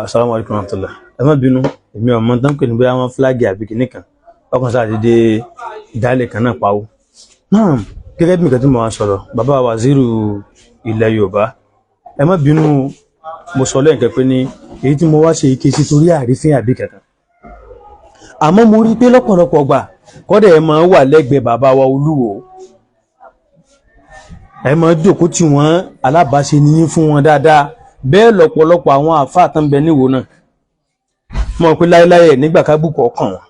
Assalamu alaikum warahmatullah. Ẹ má bínú, èmi ò mọ tán pè ní bóyá wọn fúláàgì àbí kìíní kan, ọkàn sáà ti dé ìdálẹ̀ kan náà pawó náà. Gẹ́gẹ́ bí nǹkan tí mo wá sọ̀rọ̀, bàbá waziri ilẹ̀ Yorùbá, ẹ má bínú, mo sọ lẹ́ǹkan pé ní èyí tí mo wá ṣe ike sí torí àrífín àbí kankan, àmọ́ mo rí pé lọ́pọ̀lọpọ̀ gbà kọ́dẹ̀ ẹ máa wà lẹ́gbẹ̀ẹ́ bàbá wa Olúwo, ẹ máa jókòó tí wọ́n, alábàáṣe níyín fún wọn dáadáa. Bẹ́ẹ̀ lọ́pọ̀lọpọ̀ àwọn àáfàá tán bẹ níwò náà mọ̀ pé láéláé ẹ̀ nígbà kábùkù ọkàn wọn.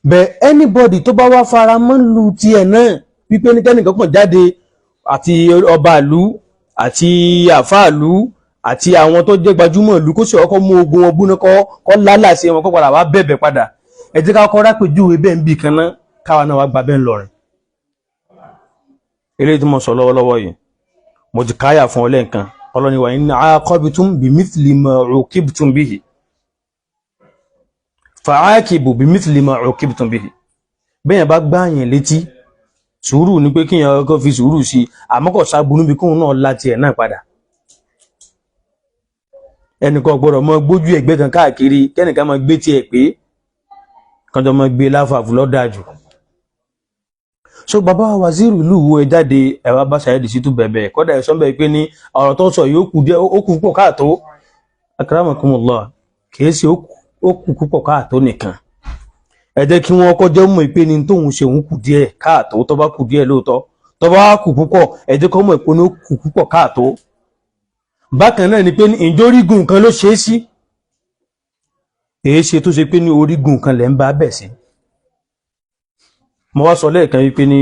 Bẹ́ẹ̀ anybody tó bá wá fara mọ́ lu tiẹ̀ náà wípé ní kẹ́nìkan kàn jáde, àti ọba ìlú àti àáfàá ìlú àti àwọn tó jẹ́ gbajúmọ̀ ìlú, kó sì ọkọ̀ mú ogun wọn gbóná, kọ́ lálàsí wọn, kọ́ padà wá bẹ̀bẹ̀ padà. Ẹ jẹ́ ká kọ́ rápèjúwe bẹ́ẹ̀ ń bì kan náà, káwa náà wá gba bẹ́ẹ̀ ńlọrin. Eléyìí tí mo sọ lọ́wọ́lọ́wọ́ yìí, mo ti káyà fún ọ lẹ́ǹkan. Ọlọ́ni wa in aqabtum bimithli ma uqibtum bihi fa'aqibu bimithli ma uqibtum bihi. Bẹ́yẹn bá gbáyìn létí, sùúrù ní pé kíyàn kọ́ fi sùúrù sí, àmọ́ kò sábúrú bí kóun náà láti ẹ̀ náà padà. Ẹnìkan gbọ́dọ̀ mọ gbójú ẹ̀gbẹ́ kan káàkiri, kẹ́nìkan máa gbé tiẹ̀ pé kọjọ mọ gbé láfàfù lọ́dájú. So bàbá waziri ìlú Ìwó, ẹ jáde, ẹ wá bá Saheed Shittu bẹ̀bẹ̀. Kọ́dà ẹ̀ sọ́nbẹ̀ pé ní ọ̀rọ̀ tó sọ yìí, ó kù díẹ̀, ó kù púpọ̀ káàtó. Akramakumullah, kìí ṣe ó kù púpọ̀ káàtó nìkan. Ẹ jẹ́ kí wọ́n kọjọ́ mọ̀ pé ní tóun ṣe òun kù díẹ̀ káàtó. Tó bá kù díẹ̀ lóòótọ́, tó bá kù púpọ̀, ẹ jẹ́ kó mọ̀ pé ní ó kù púpọ̀ káàtó. Bákan náà ni pé ní ìjórígun kan ló ṣe é sí, èé ṣe tó ṣe pé ní orígun kan lẹ́ ń bá bẹ̀ sí. Mo wá sọ lẹ́ẹ̀kan wípé ní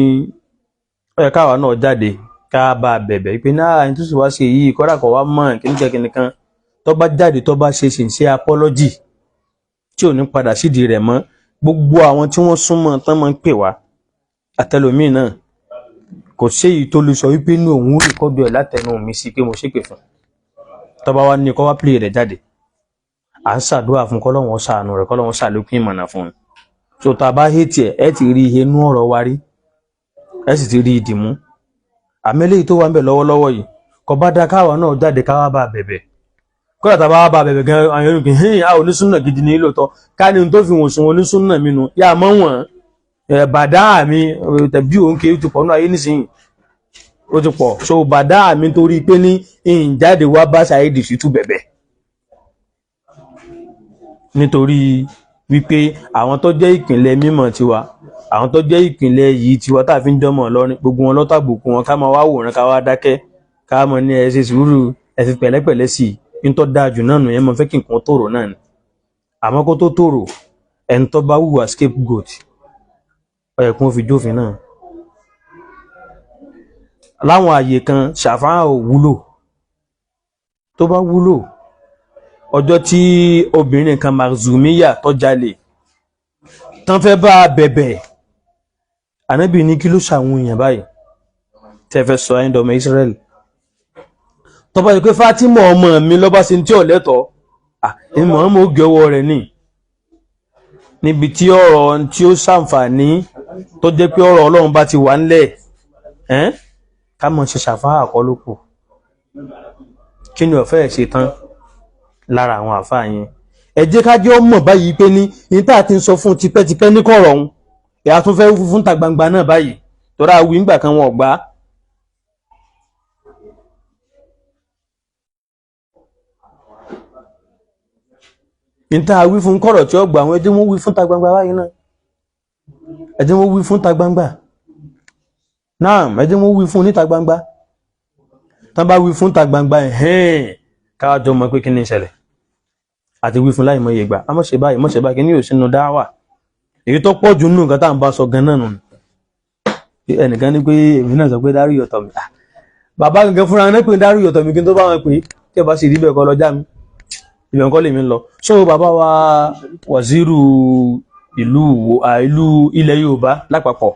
ó yẹ káwa náà jáde, ká bá a bẹ̀bẹ̀ wípé náà ẹni tó sì wá ṣe yìí, kọ́dà kọ́ wá mọ̀ kíníkan kíníkan. Tó bá jáde, tó bá ṣe sincere apology tí ò ní padà sídìí rẹ̀ mọ́, gbogbo àwọn tí wọ́n súnmọ́ tán máa ń pè wá àtẹlòmíì náà, kò séyìí tó lè sọ wípé ní òun record ẹ̀ látẹnu mi sí pé mo ṣépè fún. Tó bá wá ní kó wá play rẹ̀ jáde. À ń ṣàdúrà fún kọ́lọ́hun ṣàánú rẹ̀, kọ́lọ́hun ṣàlékún ìmọ̀nà fún un. So tá a bá hate ẹ̀, ẹ ti rí ihe inú ọ̀rọ̀ wa rí, ẹ sì ti rí ìdìmú. Àmì eléyìí tó wà ń bẹ̀ lọ́wọ́lọ́wọ́ yìí, kò bá dá káwa náà jáde, káwa bá bẹ̀bẹ̀. Kódà tá a bá bá bẹ̀bẹ̀ gan, àwọn èèyàn kì í hìn àwọn onísúnà gidi ní lóòótọ́. Ká ní tó fi wọ̀n sùn onísúnà mi nu yá mọ́ wọ̀n ẹ̀ bàdá mi tẹ̀bí òun kì í ti pọ̀ nínú ayé nísìnyí, ó ti pọ̀. So bàdá mi torí pé ní ìjáde wá bá Saheed Shittu bẹ̀bẹ̀, nítorí wípé àwọn tó jẹ́ ìpìnlẹ̀ mímọ̀ tiwa, àwọn tó jẹ́ ìpìnlẹ̀ yìí tiwa tá a fi ń jọmọ̀ lọ́rin, gbogbo wọn lọ́tàbùkù wọn, ká máa wá wòran, ká wá dákẹ́, ká mọ̀ ní ẹ ṣe sùúrù, ẹ fi pẹ̀lẹ́pẹ̀lẹ́ sí i. Ń tó dáa jù náà nù yẹn, mọ̀ fẹ́ kí nǹkan tòrò náà ni. Àmọ́ kó tó tòrò, ẹni tó bá hùwà scapegoat, ó yẹ kí wọ́n fi jófin náà. Láwọn àyè kan, ṣàfáà ò wúlò. Tó bá wúlò, ọjọ́ tí obìnrin kan Makhzumiyya tó jalè tán fẹ́ bá a bẹ̀bẹ̀, Ànábì ní, "Kí ló ṣàwọn èèyàn báyìí tẹ́ fẹ́ sọ ayé dọmọ Israel? Tó bá yẹ pé Fatima ọmọ mi lọ́ba ṣe tí ò lẹ́tọ̀ọ́, èmi mọ̀ ó gé ọwọ́ rẹ̀ ní." Níbi tí ọ̀rọ̀ tí ó ṣàǹfààní tó jẹ́ pé ọ̀rọ̀ Ọlọ́run bá ti wà ńlẹ̀ ẹ́n, ká mọ̀ ṣe ṣàfáà kọ́ ló kù. Kí ni ọ̀fẹ́ ẹ̀ ṣe tán lára àwọn àfáà yẹn? Ẹ jẹ́ ká jẹ́ ọmọ báyìí pé ní tá a ti ń sọ fún tipẹ́tipẹ́ ní kọ̀rọ̀ ọ̀hún, ìyá tún fẹ́ fún ta gbangba náà báyìí, torí àwí ńgbà kan wọn ò gbà á. Ní tá a wí fún kọ̀rọ̀ tí ó gbà àwọn, ẹ jẹ́ wọ́n wí fún ta gbangba báyìí náà. Ẹ jẹ́ wọ́n wí fún ta gbangba náà. Ẹ jẹ́ wọ́n wí fún níta gbangba. Tán bá wí fún ta gbangba, ẹ̀hẹ́n, káwájọ mọ̀ pé kí ni ìṣẹ̀lẹ̀ àti wí fún láì mọ̀ iye gbà á. Mọ̀ ṣe báyìí, mọ̀ ṣe báyìí, kí ni yóò sínú dáwà. Èyí tó pọ̀ jù nínú nǹkan tá à ń bá sọ gan náà nù. Ẹnìkan ní pé èmi náà sọ pé dárú yọ̀tọ̀ mi. Bàbá gangan fúnra náà pé dárú yọ̀tọ̀ mi, kí n tó bá wọn pè é. Tí ẹ bá sì rí bẹ́ẹ̀, kọ́ lọ já mi ibẹ̀ kọ́ lèmi ń lọ. So bàbá wa wàzírù ìlú Ìwó, ìlú ilẹ̀ Yorùbá lápapọ̀,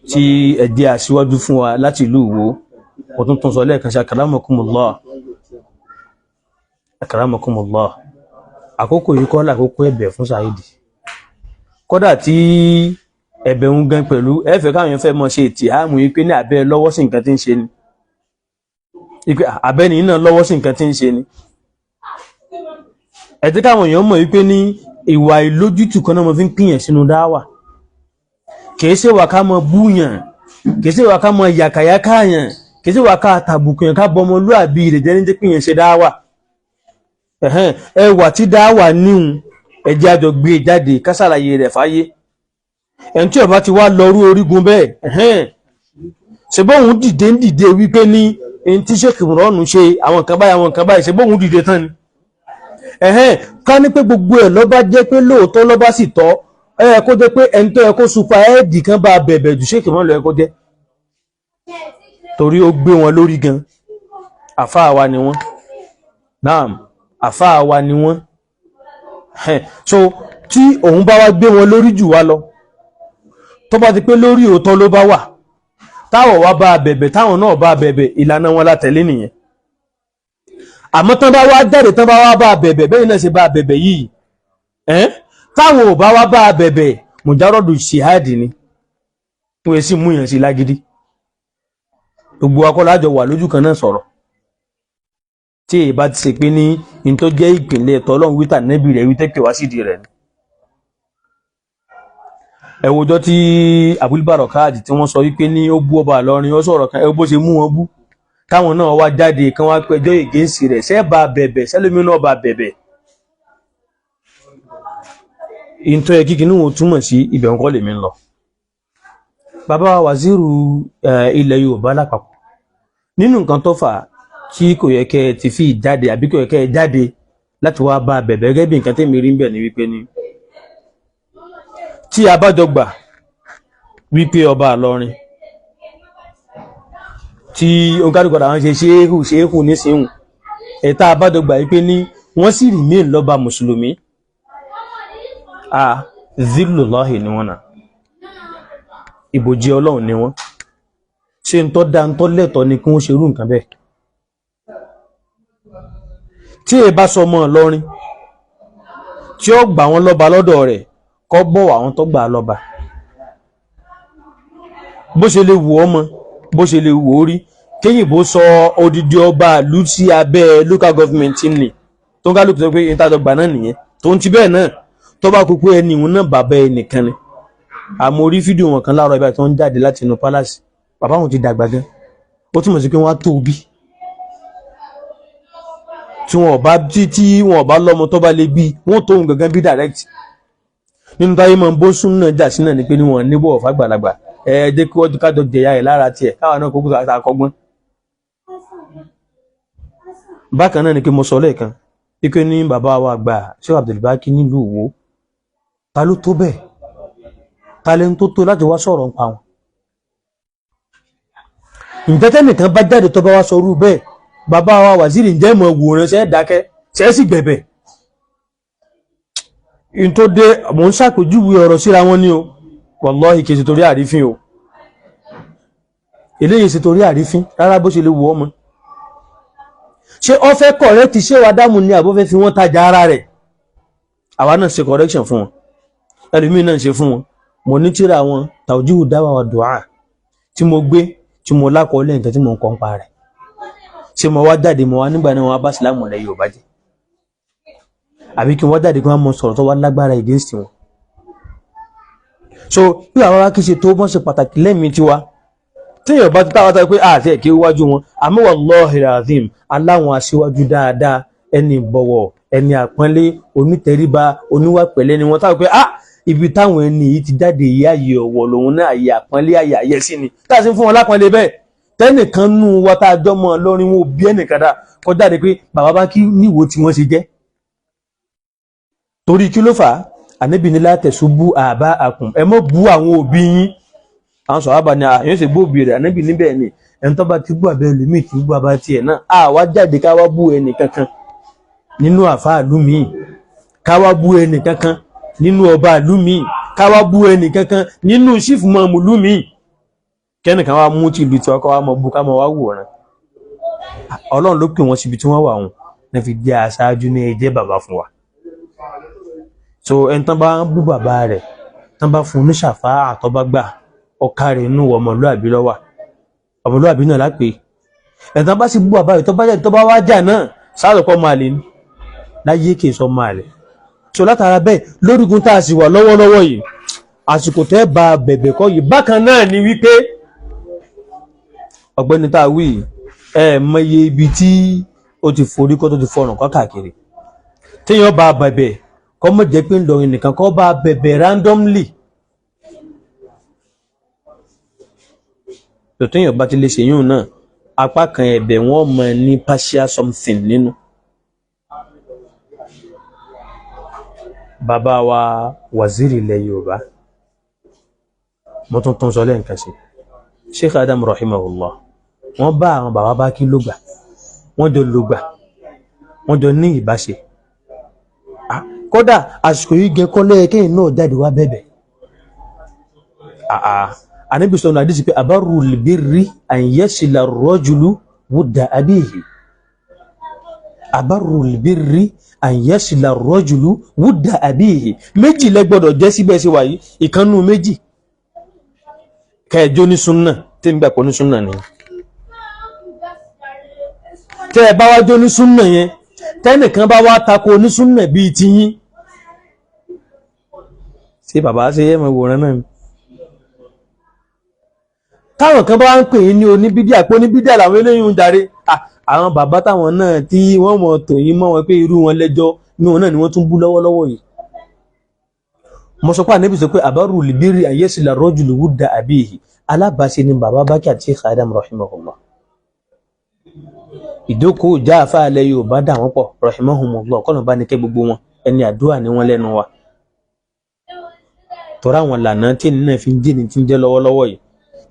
tí ẹ jẹ́ aṣíwájú fún wa láti ìlú Ìwó, mo tún tún sọ lẹ́ẹ̀kan sí, akramakumullah, akramakumullah. Àkókò yìí kọ́ lákòókò ẹ̀bẹ̀ fún Saheed. Kódà tí ẹ̀bẹ̀ ń gan pẹ̀lú ẹ fẹ́ káwọn èèyàn fẹ́ mọ̀ ṣe ìtìhámù yìí pé ní abẹ́ lọ́wọ́ sí nǹkan tí ń ṣe ni. Ìpè abẹ́ni náà lọ́wọ́ sí nǹkan tí ń ṣe ni. Ẹ jẹ́ káwọn èèyàn mọ̀ wípé ní ìwà ìlójútù kan náà mo fi ń pìyàn sínú dáwà. Kìí ṣe wà ká mọ búyàn, kìí ṣe wà ká mọ yàkàyàkàyàn, kìí ṣe wà ká tàbùkù yàn, ká bọmọlúàbí rẹ̀ jẹ́ ní jẹ́ pìyàn ṣe dáwà. Ẹwà tí dáwà níhun, ẹ jẹ́ àjọ gbé e jáde ká ṣàlàyé rẹ̀ fáyé. Ẹni tí ó bá ti wá lọrú orígun bẹ́ẹ̀, ṣe bóun dìde ń dìde wípé ní ẹni tí Sheikh Imran ṣe àwọn nǹkan báyìí, àwọn nǹkan báyìí, ṣe bóun dìde tán ni. Ká ní pé gbogbo ẹ̀ ló bá jẹ́ pé lóòótọ́ ló bá sì tọ́, ẹ kó jẹ́ pé ẹni tó yẹ kó super ẹ́ẹ̀dì kan bá bẹ̀bẹ̀ jù Sheikh Imran lọ yẹ kó jẹ́, torí ó gbé wọn lórí gan. Àfáà wa ni wọ́n, naam, àfáà wa ni wọ́n. So tí òun bá wá gbé wọn lórí jù wá lọ, tó bá ti pé lórí òótọ́ ló bá wà, táwọn wá bá bẹ̀bẹ̀, táwọn náà bá bẹ̀bẹ̀, ìlànà wọn la tẹ̀lé nìyẹn. Àmọ́ tán bá wá jáde, tán bá wá bá bẹ̀bẹ̀ bẹ́ẹ̀ náà ṣe bá bẹ̀bẹ̀ yìí, táwọn ò bá wá bá bẹ̀bẹ̀, mùjárọ̀dù ṣìhádì ni wọ́n sì mú yàn sí lágídí. Gbogbo akọ́lájọ wà lójú kan náà sọ̀rọ̀ tí èyí bá ti ṣe pé ní in tó jẹ́ ìpìlẹ̀ tọ́lọ́run wíta nẹ́bí rẹ̀ wí tẹ́pẹ̀ wá sídìí rẹ̀ ni. Ẹ wòjọ́ tí Abul-Barakat tí wọ́n sọ wípé ní ó bú ọba Ìlọrin, ó sọ̀rọ̀ kan, ẹ bó ṣe mú wọn bú, káwọn náà wá jáde kán wá pẹjọ́ ìgéǹsì rẹ̀, ṣẹ́ bá bẹ̀bẹ̀ sẹ́lómi náà bá bẹ̀bẹ̀. In tó yẹ kíkí níwọ̀n túmọ̀ sí ibẹ̀ ń kọ́ lèmi ń lọ. Bàbá wa wàzírù ilẹ̀ Yorùbá lápapọ̀, nínú nǹkan tó fà tí kò yẹ kẹ́ ẹ ti fi jáde àbí kò yẹ kẹ́ ẹ jáde láti wá bá bẹ̀bẹ̀ gẹ́gẹ́ bí nǹkan tẹ́mi rí ń bẹ̀ ni wípé ní tí a bá jọ gbà wípé ọba Ìlọrin tí oníkálukú àwọn ṣe ṣéhù ṣéhù nísìnyìí, ẹ̀ta a bá jọ gbà wípé ní wọ́n sì remain lọ́ba mùsùlùmí, a zillullahi ni wọ́n náà, ìbòjì Ọlọ́run ni wọ́n. Ṣe ń tọ́ da ń tọ́ lẹ́tọ̀ ni kí wọ́n ṣerú nǹkan bẹ́ẹ̀? Tí ẹ bá sọmọ Ìlọrin tí ó gbà wọ́n lọ́ba lọ́dọ̀ rẹ̀, kọ́ bọ̀wọ̀ àwọn tó gbà á lọ́ba. Bó ṣe lè wù ọmọ, bó ṣe lè wù ó rí, kéyìnbó sọ odidi ọba ìlú sí abẹ́ local government ní tó ń kálukú sọ pé ìtajọ gbà náà nìyẹn, tó ń ti bẹ́ẹ̀ náà, tó bá kú pé ẹni ìhun náà bàbá ẹnìkan ni. Àmọ́ orí fídíò wọn kan láàárọ̀ ibà tó ń jáde láti inú palace, bàbá wọn ti dàgbà gan, ó túmọ̀ sí pé wọ́n á tó bí tí wọn bá tí wọn bá lọ́mọ tó bá lè bí wọ́n tó ń gangan bí direct. Nínú táyé máa ń bó sún náà jà sí náà ni pé ní wọn níbọ̀ fàgbàlagbà, ẹ jẹ́ kí wọ́n kájọ jẹ̀yà ẹ̀ lára tiẹ̀, káwa náà kókó àkọ́gbọ́n. Bákan náà ni pé mo sọ lẹ́ẹ̀kan wípé ní bàbá wa àgbà Sheikh Abdulbaki nílùú Ìwó, ta ló tó bẹ́ẹ̀, ta lẹ́ni tó tó láti wá sọ̀rọ̀ nípa wọn? Ǹjẹ́ tẹ́nìkan bá jáde tó bá wá sọ irú bẹ́ẹ̀, bàbá wa wàzírì, ǹjẹ́ mọ̀ wòran, ṣẹ́ dákẹ́, ṣẹ́ sì gbẹ̀bẹ̀? In tó dé, mò ń ṣàpèjúwe ọ̀rọ̀ síra wọn ní o. Wallahi kìí ṣe torí àrífín o, eléyìí ṣe torí àrífín rárá. Bó ṣe lè wù ọmọ, ṣé ó fẹ́ correct ṣé wàá dámù ní àbó fẹ́ fi wọ́n tajà ara rẹ̀? Àwa náà ṣe correction fún wọn, ẹlòmíín náà ṣe fún wọn. Mo ní tíra wọn Tawjihu Dawa wa Du'a tí mo gbé, tí mo lákọọ́lẹ̀ nǹkan tí mo ń kọ́ ń pa rẹ̀. Ṣé mo wá jáde, mo wá nígbà náà wọn bá sílámù rẹ̀ Yorùbá jẹ́, àbí kí wọ́n jáde kí wọ́n mọ sọ̀rọ̀ tó wá lágbára against wọn? So bí àwọn wá kí ṣe tó bọ́n ṣe pàtàkì lẹ́mìí tiwa, téèyàn bá ti táwa táwa pé àti ẹ̀kí wájú wọn, àmọ́ wallahi azim aláwọn aṣíwájú dáadáa, ẹni ìbọ̀wọ̀, ẹni àpọ́nlé, onítẹríba, oníwà pẹ̀lẹ́ ni wọ́n. Táwọn pé ah, ibi táwọn ẹni yìí ti jáde yìí, ààyè ọ̀wọ̀ lòun náà, ààyè àpọ́nlé, ààyè àyẹ́sí ni tá a sì ń fún wọn lápọ́nlé bẹ́ẹ̀. Tẹ́nìkan nú wa tá a jọ mọ́ lọ́rin, wọn ò bí ẹnìkan dá kọjá de pé bàbá bá kí níwò tí wọ́n ṣe jẹ́. Torí kí ló fà á? Ànábì ní la tasubbu aba'akum, ẹ mọ́ bú àwọn òbí yín. Àwọn sọ̀rọ̀ bá ní àyàn ṣe gbóòbí rẹ̀. Ànábì níbẹ̀ ni ẹni tó bá ti bú àbẹ́ ẹlòmíì tí bú àbá tiẹ̀ náà. A wá jáde ká wá bú ẹnì kankan nínú àfáà ìlú míì, ká wá bú ẹnì kankan nínú ọba ìlú míì, ká wá bú ẹnì kankan nínú sífù mọ́mù ìlú míì, kẹ́nìkan wá mú tìlú tiwa ká wá mọ bú, ká mọ wá wòran. Ọlọ́run ló pè wọ́n síbi tí wọ́n wà, wọn ní fi jẹ́ aṣáájú ní ẹjẹ́ bàbá fún wa. So ẹni tán bá bú bàbá rẹ̀, tán bá fún un ní ṣàfá àtọ́bá gbà ọ̀ka rẹ̀ inú ọmọlúàbí lọ́wà, ọmọlúàbí náà lápè. Ẹ̀tàn bá sì bú bàbá rẹ̀ tó bá jáde tó bá wá jà náà sáàlùkọ́ máa lè ní láyé kì í sọ máa lè. So látara bẹ́ẹ̀ lórígun tá a sì wà lọ́wọ́lọ́wọ́ yìí, àsìkò tẹ́ bá bẹ̀bẹ̀ kọ́ yìí. Bákan náà ni wípé ọ̀gbẹ́ni tá a wí, ẹ mọye ibi tí ó ti forí kọ́ tó ti fọrùn kọ́ káàkiri. Téèyàn bá bẹ̀bẹ̀ kọ́ mọ̀ jẹ́ pé Ńlọrin nìkan kọ́ bá bẹ̀bẹ̀ randomly. Tó téèyàn bá ti lè ṣèyún náà, apá kan ẹ̀bẹ̀ wọn mọ̀ ní partial something nínú. Bàbá wa waziri ilẹ̀ Yorùbá, mo tún tún sọ lẹ́ǹkan sí, Sheikh Adam rahimahullah, wọ́n bá àwọn bàbá bá kí lógbà, wọ́n jọ lógbà, wọ́n jọ ní ìbáṣe. Kódà àsìkò yìí gẹ kọ́lẹ́ kẹ́yìn náà jáde wá bẹ̀bẹ̀. Ànábì sọ̀rọ̀ àdísì pé abarul birri an yasila rajulu wudda abihi. Abarul birri an yasila rajulu wudda abihi. Méjì lẹ gbọ́dọ̀ jẹ́ síbẹ̀ sí wáyé, ìkànnù méjì. Kẹjọ ní súnà, tí ń gbàpọ̀ ní súnà ni. Tẹ́ ẹ bá wá jó ní súnà yẹn, tẹ́nìkan bá wá tako ní súnà bíi tiyín. Ṣé bàbá ṣe yẹ́ mọ̀ wòran náà ni? Táwọn kan bá ń pè ní oníbídíà pé oníbídíà làwọn eléyìí ń darí, àwọn bàbá táwọn náà tí wọ́n mọ̀ tòyìn mọ́ wọn pé irú wọn lẹ́jọ́ ní wọn náà ni wọ́n tún bú lọ́wọ́lọ́wọ́ yìí. Mo sọ pé Ànábì sọ pé àbárù libiri àyẹ́sìlá rọ́jùlù wúdà àbíyì, alábàáṣe ni bàbá Bákì àti Sheikh Adam rahimahullah. Ìdókòó já àfáàlẹ̀ Yorùbá dà wọ́n pọ̀ rahimahumullah, kọ́nà bá ní kẹ́ gbogbo wọn, ẹni àdúrà ni wọ́n lẹ́nu wa. Tọ́ra àwọn lànà tí ènìyàn náà fi ń jẹ́ ní ti ń jẹ́ lọ́wọ́lọ́wọ́ yìí,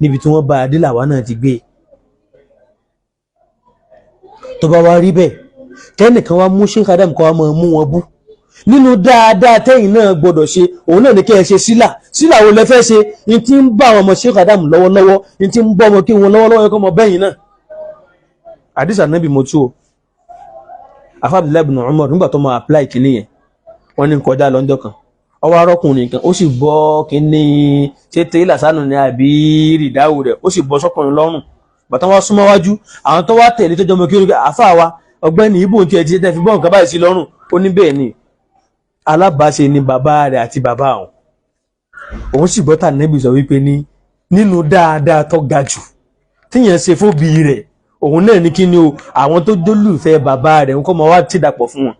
níbi tí wọ́n bá adílàwà náà ti gbé. Tó bá wá rí bẹ́ẹ̀, kẹ́nìkan wá mú Sheikh Adam kọ́ wá máa mú wọn bú nínú dáadáa tẹ́yìn náà gbọ́dọ̀ ṣe, òun náà ní kẹ́ ẹ ṣe sílà. Sílà wo lẹ fẹ́ ṣe? Ní tí ń bá àwọn ọmọ Sheikh Adam lọ́wọ́lọ́wọ́, ní tí ń bọ́ ọmọ kí wọn lọ́wọ́lọ́wọ́ ẹ̀kọ́ ọmọ bẹ́yìn náà. Àdìsá nàbì mo tú o, afa Abdullahi ibn Umar nígbà tó máa apply kìíní yẹn, wọ́n ní kọjá lọ́jọ́ kan, ọwọ́ arọ́kùnrin kan ó sì bọ́ kìíní, ṣé tẹ́lá sánú ni àbí rìdáwò rẹ̀, ó sì bọ́ sọ́kùnrin lọ́rùn. Bàtà wá súnmọ́ wájú àwọn tó wá tẹ̀lé tó jọmọ kí ó rí àfa wa ọ̀gbẹ́ni ibo tí ẹ ti tẹ́ fi bọ́ nǹkan báyìí sí lọ́rùn, ó ní bẹ́ẹ̀ ni alábàáṣe ni bàbá rẹ̀ àti bàbá òun. Òun sì gbọ́ tà nẹ́bí sọ wípé ní nínú dáadáa tó ga jù tíyẹn ṣe fóbi rẹ̀, òun náà ní kí ni o, àwọn tó jólùfẹ́ bàbá rẹ̀ ń kọ́ mọ́ wá ti dàpọ̀ fún wọn.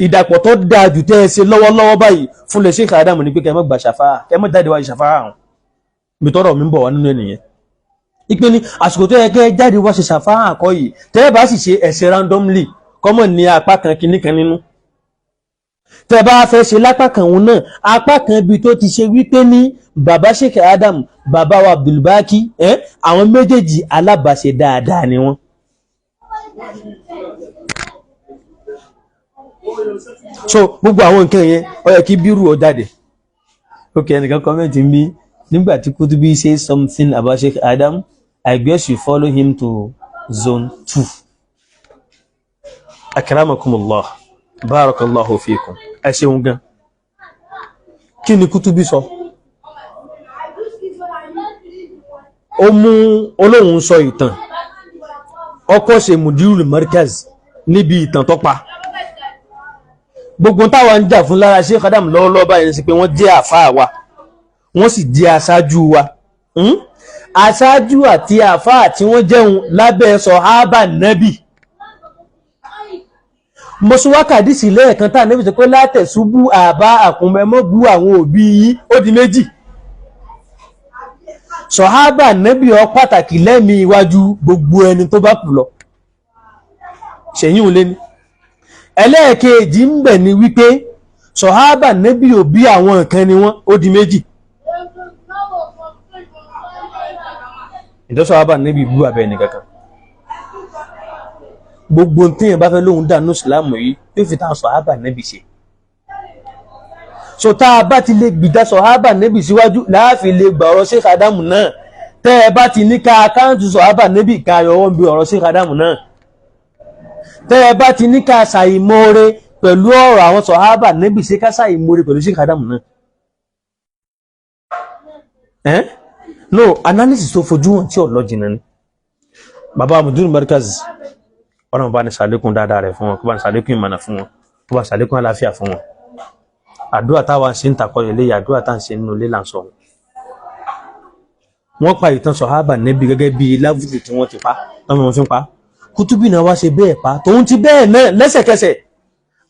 Ìdàpọ̀ tó dáa jù tẹ́ ẹ ṣe lọ́wọ́lọ́wọ́ báyìí fún lè Sheikh Adam ní pé kẹ́ ẹ má gbà ṣàfáà, kẹ́ ẹ má jáde wá ṣàfáà àwọn ibi tọ́rọ̀ mi ń bọ̀ wá nínú ẹnìyẹn. Ìpè ní àsìkò tó yẹ kẹ́ ẹ jáde wá ṣe ṣàfáà àkọ́ yìí, tẹ́ ẹ bá sì ṣe ẹ̀ṣẹ̀ randomly, kọ́mọ̀ ní apá kan kinní kan nínú. Tẹ́ ẹ bá fẹ́ ṣe lápá kan òun náà, apá kan ibi tó ti ṣe wípé ní bàbá Sheikh Adam, bàbá wa Abdulbaki, àwọn méjèèjì alábàáṣe dáadáa ni wọ́n. So gbogbo àwọn nǹkan yẹn ó yẹ kí bírù ọ jáde. Ok, ẹnìkan kọ́mẹ̀ntì ń bí nígbà tí Kutubi say something about Sheikh Adam, I guess you follow him to zone 2. Akramakumullah, barakallahu fikum, ẹ ṣeun gan. Kí ni Kutubi sọ? Ó mú olóhùn sọ ìtàn, ọkọ ṣe mudirul markaz níbi ìtàn tó pa. Gbogbo táwa ń jà fún lára Sheikh Adam lọ́wọ́lọ́wọ́ báyìí sí pé wọ́n jẹ́ àfáà wa, wọ́n sì jẹ́ aṣáájú wa. Aṣáájú àti àfáà tí wọ́n jẹun lábẹ́ sọ̀hábà nẹ́bì. Mọ̀ṣúwákàdísì lẹ́ẹ̀kan tá nẹ́bì sọ pé látẹ̀ṣubú àbá àkùnmẹ́mọ́ bú àwọn òbí yín, ó di méjì. Sọ̀hábà nẹ́bì ọ pàtàkì lẹ́mìí iwájú gbogbo ẹni tó bá kù lọ. Ṣèyí ò lé ní. Ẹlẹ́ẹ̀kejì ń bẹ̀ ni wípé sọ̀hábà nẹ́bì òbí àwọn nǹkan ni wọ́n, ó di méjì. Ìjọ sọ̀hábà nẹ́bì bú abẹ́ ẹnì kankan. Gbogbo tíyẹn bá fẹ́ lóhun dànù ìsìlámù yìí yóò fi táwọn sọ̀hábà nẹ́bì ṣe. So tá a bá ti lè gbìdá sọ̀hábà nẹ́bì síwájú láàfin lè gbà ọ̀rọ̀ Sheikh Adamu náà. Tẹ́ ẹ bá ti ní ká káàntù sọ̀hábà nẹ́bì ká yọwọ́ bí ọ̀rọ̀ Sheikh Adamu náà. Tẹ́ ẹ bá ti ní ká ṣàìmoore pẹ̀lú ọ̀rọ̀ àwọn sọ̀hábà nẹ́bì, ṣe ká ṣàìmoore pẹ̀lú Sheikh Adamu náà. No analysis tó fojú hàn tí ọ̀lọ́ jìnnà ni. Bàbá Mudiru Markaz, Ọlọ́run bá ní ṣàlékún dáadáa rẹ̀ fún wọn, kó bá ní ṣàlékún ìmọ̀nà fún wọn, kó bá ní ṣàlékún àlàáfíà fún wọn. Àdúrà táwa ń ṣe ń takọ ilé, àdúrà tá à ń ṣe nínú ilé là ń sọ. Wọ́n pa ìtàn sọ̀hábà nẹ́bí gẹ́gẹ́ bí láfùtù tí wọ́n ti pa, tọ́mọ wọn fi ń pa. Kútúbì náà wá ṣe bẹ́ẹ̀ pa, tòun ti bẹ́ẹ̀ náà lẹ́sẹ̀kẹsẹ̀.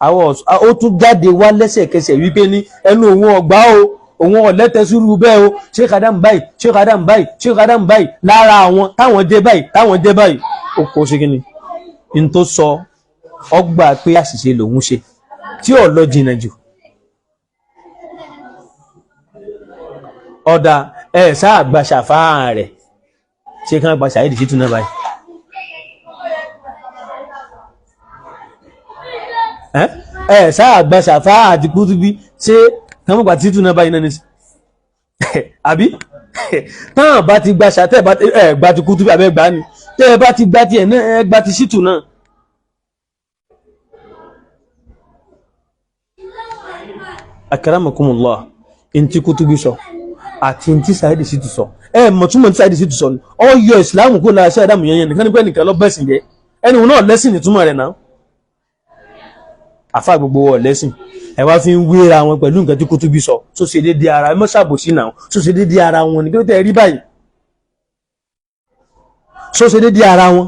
Àwọn ó tún jáde wá lẹ́sẹ̀kẹsẹ̀ wípé ní ẹnu òun ọ̀gbá o, òun ọ̀lẹ́tẹ̀súrú bẹ́ẹ̀ o, Sheikh Adam báyìí, Sheikh Adam báyìí, Sheikh Adam báyìí, lára àwọn táwọn jẹ́ báyìí, táwọn jẹ́ báyìí. Ó kó ṣe kíni n tó sọ, ọgbà pé àṣìṣe lòun ṣe tí ò lọ jìnnà jù. Ọ̀dà ẹ̀ sáà gba ṣàfáà rẹ̀, ṣé kí wọ́n gba Saheed Shittu náà báyìí? Ẹ sáà gba ṣàfáà àti Kútúbí, ṣé kí wọ́n gba Shittu náà báyìí náà ní àbí táwọn bá ti gba ṣàtẹ́ ẹ gba ti Kútúbí àbẹ́ gbà ni, tẹ́ ẹ bá ti gba tiẹ̀ náà ẹ gba ti Shittu náà. Akramakumullah, ntí Kútúbí sọ àti ntí Saheed Shittu sọ, ẹ mọ̀ túmọ̀ ntí Saheed Shittu sọ ni ọ yọ ìsìláàmù kó lára ṣe àdàmú yẹn yẹn nìkan nígbà nìkan lọ bẹ́sìn jẹ́ ẹni wọn náà lẹ́sìn nítumọ̀ rẹ̀ náà. Àfa gbogbo wọ̀ lẹ́sìn, ẹ wá fi ń wéra wọn pẹ̀lú nǹkan tí Kútúbí sọ tó ṣe déédéé ara ẹ mọ́ ṣàbòsí náà, tó ṣe déédéé ara wọn ní kí ló tẹ́ rí báyìí, tó ṣe déédéé ara wọn.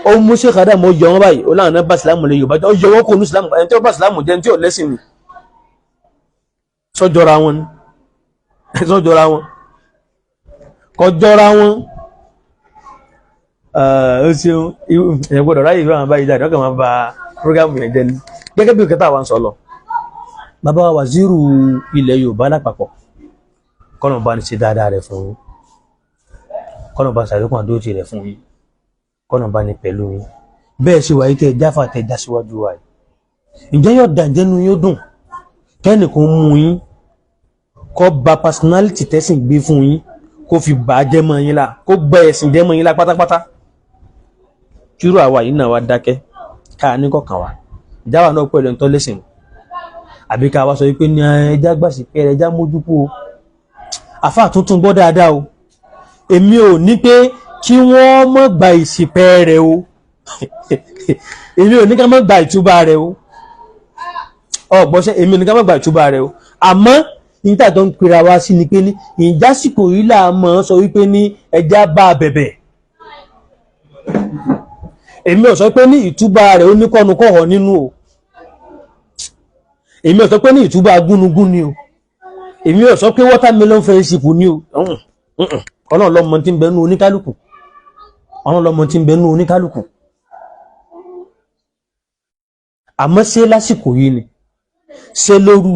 Ó mú Sheikh Adam ó yọ wọn báyìí, ó láwọn náà bá ìsìlámù lè Yorùbá, ó yọ wọn kó nu ìsìlámù, ẹni tí ó bá ìsìlámù jẹ́ ẹni tí ò lẹ́sìn ni. Sọ́jọ́ra wọn ni, sọ́jọ́ra wọn, kọjọ́ra wọn. Ó ṣeun, ìyẹn gbọ́dọ̀ ráyè ìlú àwọn báyìí jáde, ọkàn máa ba programu yẹn jẹ́ ni. Gẹ́gẹ́ bí òkúta wa ń sọ lọ, bàbá wa waziri ilẹ̀ Yorùbá lápapọ̀, kọ́nà bá ní ṣe dáadáa rẹ̀ fún yín, kọ́nà bá ṣàlékún àdóòtì rẹ̀ fún yín, kọ́nà bá ní pẹ̀lú yín. Bẹ́ẹ̀ ṣe wáyé tẹ́ ẹ jáfà tẹ́ ẹ já síwájú wa yìí, ǹjẹ́ yóò dà, ǹjẹ́ nu yóò dùn kẹ́nìkan mú yín kó ba personality tẹ́sìn gbé fún yín, kó fi bà á jẹ́ mọ́ yín la, kó gbẹ ẹ̀sìn jẹ́ mọ́ yín la pátápátá? Kírú àwa yìí náà wá dákẹ́ ká ní kọ̀ọ̀kan wa ìjáwá náà pẹ̀lú ẹ̀ńtọ́ lẹ́sìn, àbí ká wá sọ wípé ní ẹja gbàsí pé ẹja mójúkú o. Àfa tuntun gbọ́ dáadáa o, èmi ò ní pé kí wọ́n má gba ìsìpẹ́ rẹ̀ o, èmi ò ní ká má gba ìtúbà rẹ̀ o, ọ̀gbọ́sẹ̀ èmi ò ní ká má gba ìtúbà rẹ̀ o. Àmọ́ níta tó ń pera wá sí ni pé ní ìjásìkò yìí là mọ̀ sọ wípé ní ẹja bá a bẹ̀bẹ̀. Èmi ò sọ pé ní ìtúbà rẹ̀ ó ní kọ́nu kọ́họ̀ nínú o, èmi ò sọ pé ní ìtúbà gúnugún ni o, èmi ò sọ pé watermelon friendship ni o. Ọlọ́run lọ́mọ tí ń bẹ nú oníkálukú, Ọlọ́run lọ́mọ tí ń bẹ nú oníkálukú. Àmọ́ ṣé lásìkò yìí ni, ṣé lórí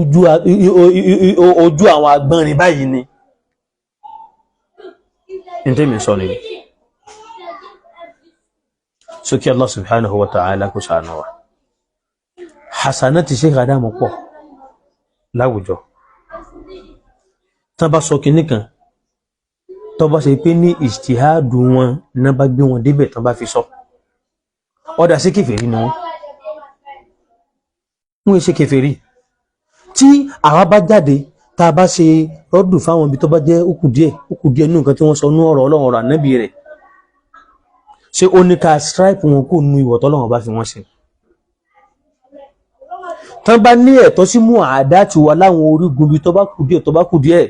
ojú àwọn agbọ́nrin báyìí ni ní tèmi sọ nìyí. Sókè Allah subhanahu wa ta'ala kó ṣàánú wa. Hasanati Sheikh Adam pọ̀ láwùjọ. Tán bá sọ kinní kan, tó bá ṣe pé ní ìjtìhádù wọn náà bá gbé wọn débẹ̀, tán bá fi sọ ọ̀dà sí kèfèrí ni wọ́n, wọ́n ṣe kèfèrí. Tí àwa bá jáde tá a bá ṣe rọ́dù fáwọn ibi tó bá jẹ́ ókù díẹ̀ ókù díẹ̀ nínú nǹkan tí wọ́n sọ nú ọ̀rọ̀ Ọlọ́run, ọ̀rọ̀ ànábì rẹ̀, ṣé ó ní ká stripe wọn kó nu ìwọ̀ tọ́lọ́run bá fi wọ́n ṣe? Tán bá ní ẹ̀tọ́ sí mú àdá ti wà láwọn orígun ibi tó bá kù díẹ̀ tó bá kù díẹ̀,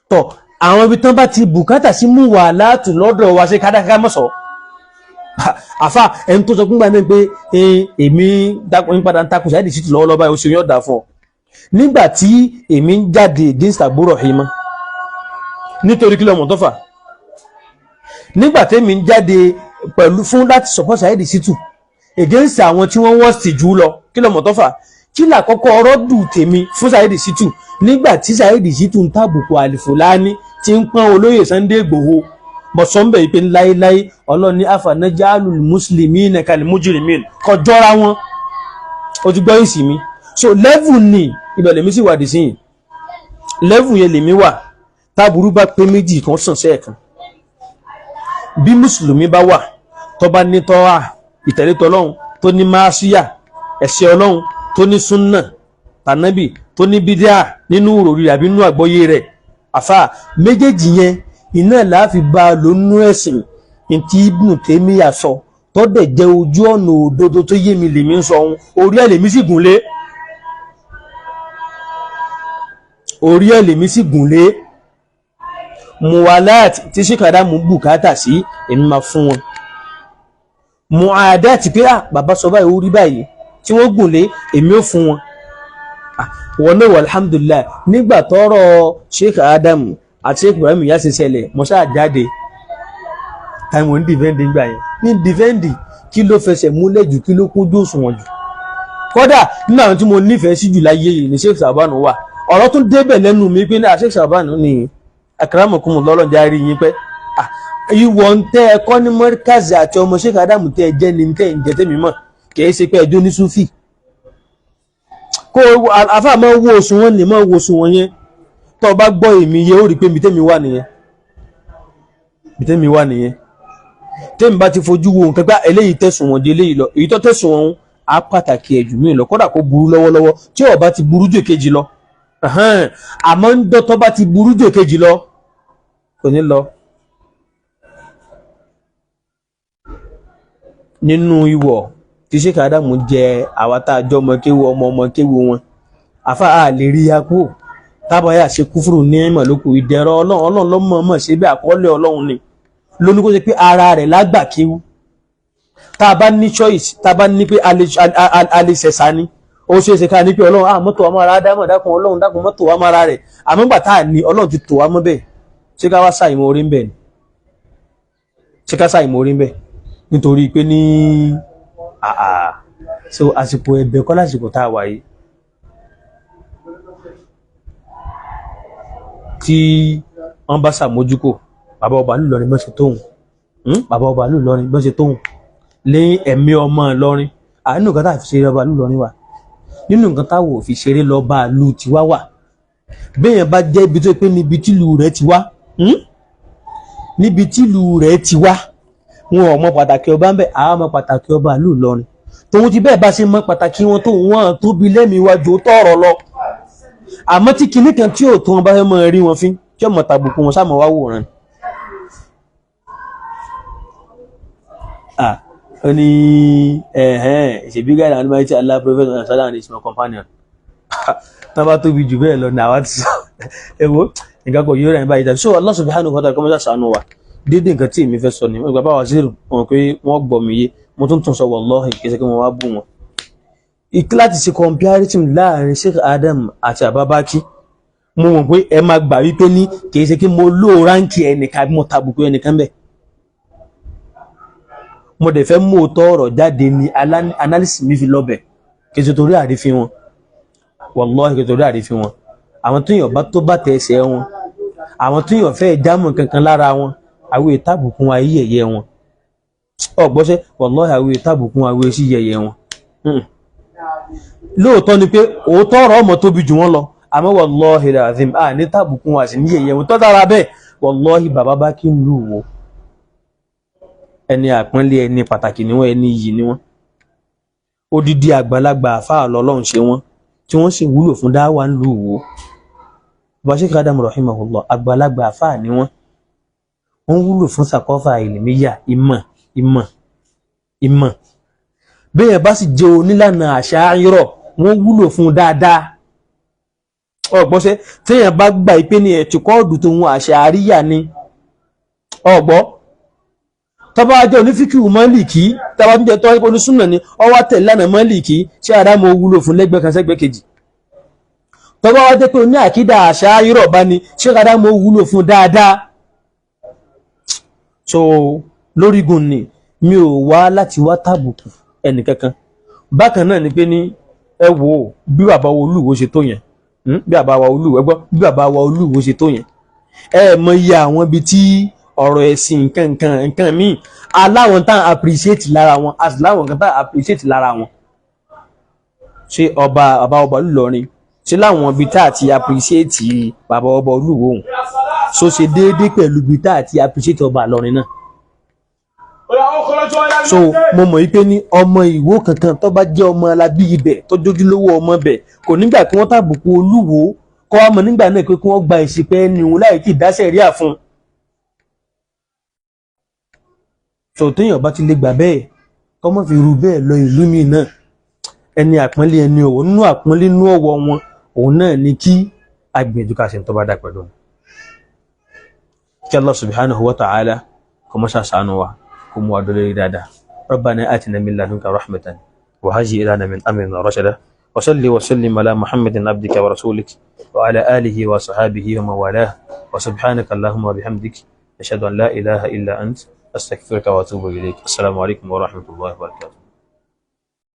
tọ̀ àwọn ibi tán bá ti bùkátà sí mú wà látù lọ́dọ̀ wa, ṣe kádáká mọ̀sọ̀ àfà ẹni tó sọ fún gbà náà pé èmi ń padà ń takùn Saheed Shittu lọ́wọ́ lọ́ba, oṣù yóò dà fún ọ. Nígbà tí èmi ń jáde against àbúrò hima nítorí kí lọ́mọ tó fà, nígbà tí èmi ń jáde pẹ̀lú fún láti support Saheed Shittu against àwọn tí wọ́n wọ́n sì jù lọ, kí lọ́mọ tó fà, kí làkọ́kọ́ ọ̀rọ̀ dù tèmi fún Saheed Shittu nígbà tí Saheed Shittu ń tàbùkù Àlìfùlání tí ń pọ́n olóyè Sunday Igboho? Mọ̀sánbẹ̀ yìí pé láéláé Ọlọ́run ní afanajalul muslimina kal mujrimin, kọjọ́ra wọn. Ó ti gbọ́ ìsì mi. So level ni ibẹ̀ lèmi sì wà dì sí yìí, level yẹn lèmi wà. Táburú bá pé méjì kan sàn sẹ́ẹ̀kan, bí mùsùlùmí bá wà tó bá ní tọ́wà ìtẹ̀lé tọlọ́hun, tó ní máṣíyà ẹ̀ṣẹ̀ Ọlọ́hun, tó ní súnà tànábì, tó ní bídíà nínú òròrí àbí nínú àgbọ́yé rẹ̀, àfà méjèèjì yẹn Iná láàfi bá a lónú ẹ̀sìn tí Ibn Taymiyyah sọ tó dẹ̀ jẹ́ ojú ọ̀nà òdodo tó yé mi lèmi ń sọ ohun orí ẹ̀ lèmi sì gùn lé, orí ẹ̀ lèmi sì gùn lé. Muwalat tí Sheikh Adamu bùkátà sí èmi máa fún wọn, muadat pé à bàbá sọ báyìí ó rí báyìí tí wọ́n gùn lé èmi ò fún wọn. Wọn náà wà alhamdulillah. Nígbà tọ́rọ̀ Sheikh Adamu àti Sheikh Ibrahim Inyas ṣe ṣẹlẹ̀, mo ṣáà jáde táìmù ń dìfẹ́ǹdì gbà yẹn ní dìfẹ́ǹdì kí ló fẹsẹ̀ múlẹ̀ jù, kí ló kúnjú òṣùwọ̀n jù. Kódà nínú àwọn tí mo nífẹ̀ẹ́ sí jù láyé yìí ní Sheikh Sàbánu wà. Ọ̀rọ̀ tún débẹ̀ lẹ́nu mi pé ní Sheikh Sàbánu ní akramakumullah lọ́lọ́jà rí yín pẹ́ ìwọ ń tẹ́ ẹ kọ́ ní mọ́ríkàzì àti ọmọ Sheikh Adamu tẹ́ ẹ jẹ́ ní tẹ́ ẹ ń jẹ́ tẹ́mi mọ̀, kìí ṣe pé ẹjọ́ ní Súfì kó àfáà máa wo òṣùwọ̀n ní máa wo òṣùwọ̀n yẹn. Tó bá gbọ́ èmi yẹ ó rí pé mi tẹ́mi wà nìyẹn, mi tẹ́mi wà nìyẹn. Tẹ́mi bá ti fojú wo nǹkan gbá eléyìí tẹ̀sùn wọn di eléyìí lọ, èyí tó tẹ̀sùn wọn á pàtàkì ẹ̀jù mí lọ, kódà kó burú lọ́wọ́lọ́wọ́ tí ó bá ti burú jù kejì lọ. Àmọ́ ń dọ́tọ́ bá ti burú jù kejì lọ kò ní lọ. Nínú ìwọ̀ tí Sheikh Adamu jẹ àwa tá a jọ ọmọ kéwu ọmọ ọmọ kéwu wọn, àfa a lè rí ya kú tábàyà ṣe kúfúrú ní ìmọ̀ lókù ìdẹ̀rọ ọlọ́run. Ọlọ́run ló mọ̀ mọ̀ ṣe bí àkọọ́lẹ̀ ọlọ́run ni lóní kó ṣe pé ara rẹ̀ lágbà kéwú. Tá a bá ní choice, tá a bá ní pé a lè ṣẹ̀ṣà ni, ó ṣe é ṣe ká ní pé ọlọ́run ah mọ́tò wa máa ra dámọ̀ dákun ọlọ́run dákun mọ́tò wa máa ra rẹ̀. Àmọ́ gbà tá a ní ọlọ́run ti tò wá mọ́ bẹ́ẹ̀, ṣé ká wá ṣàìmọ̀ orí ń bẹ̀ ni? Ṣé ká ṣàìmọ̀ orí ń bẹ̀ nítorí pé ní àà so àsìkò ẹ̀bẹ̀ kọ́ lásìkò tá a wà yìí tí wọ́n bá ṣàmójúkò bàbá ọba ìlú Ìlọrin bọ́n ṣe tóun, bàbá ọba ìlú Ìlọrin bọ́n ṣe tóun lé ẹ̀mí ọmọ Ìlọrin. Àánú nǹkan tá a fi ṣeré ọba ìlú Ìlọrin wà nínú nǹkan táwọn ò fi ṣeré lọ́ba ìlú tiwa wà. Béèyàn bá jẹ́ ibi tó pé níbi tílù rẹ̀ ti wá, níbi tílù rẹ̀ ti wá, wọn ò mọ pàtàkì ọba ń bẹ, àwọn mọ pàtàkì ọba ìlú Ìlọrin. Tòun ti bẹ́ẹ̀ bá ṣe mọ pàtàkì wọn tó wọn tóbi lẹ́mìí wájú tọ̀rọ̀ lọ. Àmọ́ tí kinní kan tí ò tó wọn bá fẹ́ mọ rí wọn fín tí ọmọ tàbùkù wọn sáà mọ wá wòran. Ah, ó ní ẹ̀hẹ́n ṣèbí guide and mighty Allah prophet and salam and his companion. Tán bá tóbi jù bẹ́ẹ̀ lọ ní àwa ti sọ ẹ̀wọ́ nǹkan kò yóò rẹ̀ báyìí tàbí. So Allah subhanahu wa ta'ala kọ́mọ́sá sànú wa. Dédé nǹkan tí èmi fẹ́ sọ ni wọ́n gba báwa zero wọn pé wọ́n gbọ́ mi yé, mo tún tún sọ wallahi kì í ṣe pé wọ́n wá bú wọn. Láti ṣe comparison láàrin Sheikh Adam àti Ababaki, mo mọ̀ pé ẹ máa gbà wípé ní kì í ṣe kí mo lò ránkì ẹnìkan àbí mo tàbùkù ẹnìkan bẹ́ẹ̀. Mo dẹ̀ fẹ́ mú òótọ́ ọ̀rọ̀ jáde ní analysis mi fi lọ́bẹ̀, kì í ṣe torí àrífín wọn, wallahi kì í ṣe torí àrífín wọn. Àwọn tó yàn bá tó bá tẹ ẹsẹ̀ wọn, àwọn tó yàn fẹ́ jámọ̀ kankan lára wọn, àwọn ìtàbùkún ayé yẹ̀yẹ́ wọn ọ̀gbọ́sẹ́, wallahi àwọn ìtàbùkún àwọn èsì yẹ̀yẹ́ wọn. Lóòótọ́ ni pé òótọ́ ọ̀rọ̀ ọmọ tóbi jù wọ́n lọ, àmọ́ wallahi alazim à ní tàbùkún àti ní yẹ̀yẹ́ wọn tó dára bẹ́ẹ̀. Wallahi bàbá bá kí ń lù wò ẹni àpọ́nlé, ẹni pàtàkì ni wọ́n, ẹni iyì ni wọ́n. Odidi àgbàlagbà àfáà lọ́lọ́run ṣe wọ́n tí wọ́n sì wúlò fún dáwà ń lù wò. Bàbá Sheikh Adam rahimahullah àgbàlagbà àfáà ni wọ́n, wọ́n wúlò fún sàkọ́fà ìlìmíyà, ìmọ̀ ìmọ̀ ìmọ̀. Bẹ́ẹ̀ bá sì jẹ́ onílànà àṣà ayọ́rọ̀, wọ́n wúlò fún dáadáa. Ọ̀gbọ́sẹ́ téèyàn bá gbà pé ní ẹ̀tìkọ́ọ̀dù tó ń àṣà àríyá ni ọ̀gbọ́ tọ́ba jẹ́ onífíkìwù mọ́lìkì, tọ́ba tún jẹ́ tọ́ onísúnà ni ọwọ́ tẹ̀lé lánàá mọ́lìkì, ṣé àdámọ́ wúlò fún lẹ́gbẹ̀ẹ́ kan sẹ́gbẹ̀ẹ́ kejì. Tọ́ba wá jẹ́ pé oní àkídà àṣà ayọ́rọ̀ bá ní, ṣé àdámọ́ wúlò fún dáadáa. So lórígun ni mi ò wá láti wá tàbùkù ẹnìkankan. Bákan náà ni pé ní ẹ wo bí bàbá wa Olúwo ṣe tó yẹn, bí bàbá wa Olúwo ẹ gbọ́ bí bàbá wa Olúwo ṣe tó yẹn, ẹ mọ iye àwọn ibi tí ọ̀rọ̀ ẹ̀sìn nǹkan nǹkan nǹkan míì aláwọn tá appreciate lára wọn, àti láwọn kan tá appreciate lára wọn. Ṣé ọba bàbá ọba Olúlọrin ṣé láwọn ibi tá àti appreciate bàbá ọba Olúwo òun so ṣe déédéé pẹ̀lú ibi tá àti appreciate ọba Ìlọrin náà? So mo mọ̀ wípé ní ọmọ Ìwó kankan tó bá jẹ́ ọmọ alábí ibẹ̀ tó jójúlówó ọmọ ibẹ̀ kò nígbà kí wọ́n tàbùkù Olúwo kọ́ wa mọ̀ nígbà náà pé kí wọ́n gba ìsìnkú ẹni òun láì tí ì dáṣẹ̀ rí àfún. Tó téèyàn bá ti lè gbà bẹ́ẹ̀, kọ́ mọ́ fi ru bẹ́ẹ̀ lọ ìlú mi náà. Ẹni àpọ́nlé, ẹni ọ̀wọ̀, nínú àpọ́nlé, nínú ọ̀wọ̀ wọn, òun náà ni kí agbìyànjú ká ṣe ń tó bá dà pẹ̀lú wọn. Kí Allah subhanahu wa ta'ala kó mọ́ ṣàṣàánú wa, kó mú wa dólórí dáadáa. ربنا آتنا من لدنك رحمة وهيئ لنا من أمرنا رشدا. وصل وسلم على محمد عبدك ورسولك وعلى آله وصحابه ومن والاه. وسبحانك اللهم وبحمدك، أشهد أن لا إله إلا أنت، أستغفرك وأتوب إليك. السلام عليكم ورحمة الله وبركاته.